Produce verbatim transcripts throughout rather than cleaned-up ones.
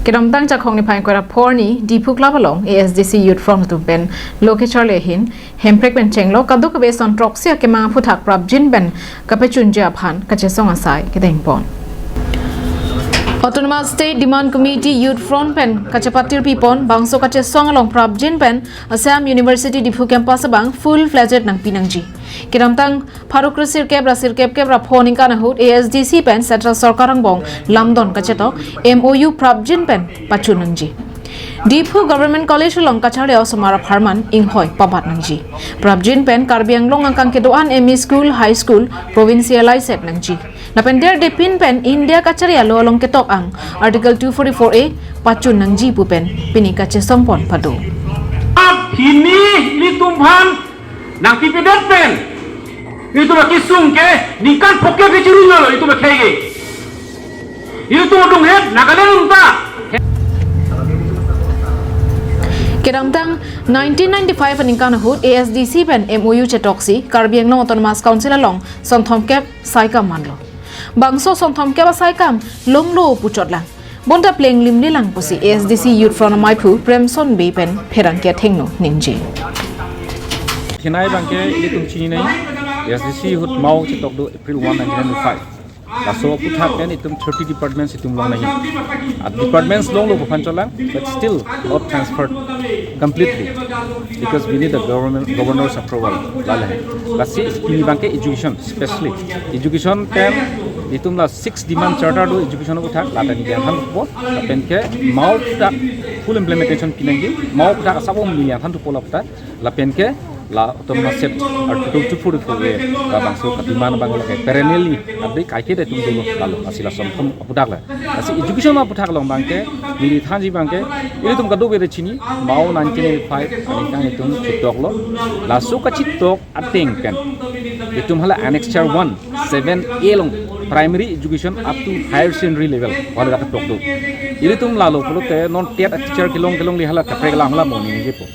Kedamtang Chakhong niphai ingkoi ra pho arni Diphu Club along A S D C Youth Front atum pen lo kacharli ahin Hemprek pen chenglo kadokave ason throksi akemang aphuthak prapjin pen kapachunji aphan kachesong asai kedengpon. Autonomous State Demand Committee Youth Front pen kachepatirpipon bangso kachesong along prapjin pen Assam University Diphu campus abang full-fledged nangpi nangji. Kedamtang pharo kre sirkep ra sirkep kep ra pho aningkan ahut A S D C pen Central Sorkar angbong lamdon kachetok M O U prapjin pen pachun nangji. Diphu Government College along kacharli osomar apharman inghoi pabat nangji. Prapjin pen Karbi Anglong angkang kedo-an M E School, High School, provincialized nangji. Lapen derdepin pen India kachari alo along ketok ang Article two forty-four A pachun nangji pu pen pini kachesongpon pado. Ap hini ilitum aphan nangpipedet pen ilitum akesung ke ningkan pho ke kechirun lo ilitum akhei ke. Ilitum adung het Nagaland unta. Kedamtang nineteen ninety-five aningkan ahut A S D C pen M O U chetoksi Karbi Anglong Autonomous Council along sonthom kep saikam manlo. Bangso sonthom kep asaikam longlo puchotlang. Bonta plenglimlelang pusi A S D C Youth Front amaiphu Premson Bey pen pherangke athengno ningje. Thenei abangke ilitum chininei, A S D C ahut mao chetok do April one, nineteen ninety-five. Laso aphuthak pen itum thirty departments itum longnangji. A departments longlo pu aphan cholang, but still not transferred completely because we need the government, governor's approval. Lale. Lasi pini abangke education, specially education pen itum la six demand charter do education aphuthak, la pen neli aphan thupo, lapen ke mao aphuthak full implementation pi nangji, mao aphuthak asap om neli aphan thupo la aphuthak, lapen ke la autonomous state Article two forty-four A labangso ka demand abang lake perennially update kaiketa itum dolo lalo, lasi la sonthom aphuthak la. Lasi education aphuthak along abangke neli thanji abangke ilitum kadokave chini, mao nineteen eighty-five aningkan itum chetoklo. Laso kachetok ateng pen itum hala annexure one, seven A along primary education up to higher secondary level hala dak ketok do. Ilitum lalo pulote non TET a teacher kelong kelongle hala kaprek lang hala mo ningjepo.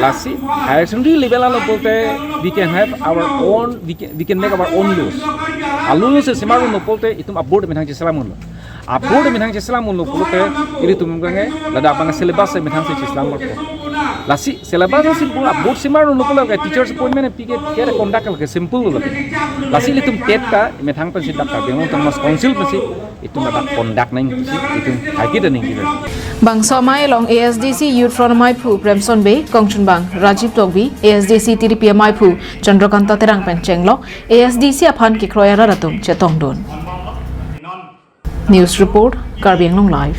Lasi higher secondary level along pulote we can have our own, we can, we can make our own laws. A laws si semar lo pulote itum a board methang cheselam lo. A board methang cheselam lo pulote ilitum abangke ladak abang syllabus si methang si cheselam lo. Lasi syllabus si pu a board semar lo pulote teachers appointment pi ke ke conduct ke simple lo. Lasi ilitum TET ta methang pensi dak Karbi Anglong Autonomous Council pensi itum ladak conduct nangji, itum kaiketa nangji. Bangso amei along A S D C Youth Front amaiphu Premson Bey, kongchunbang Rajiv Tokbi, A S D C T D P amaiphu Chandrakanta Terang pen chenglok A S D C aphan kekroi arat atum chetongdun. News report, Karbi Anglong Live.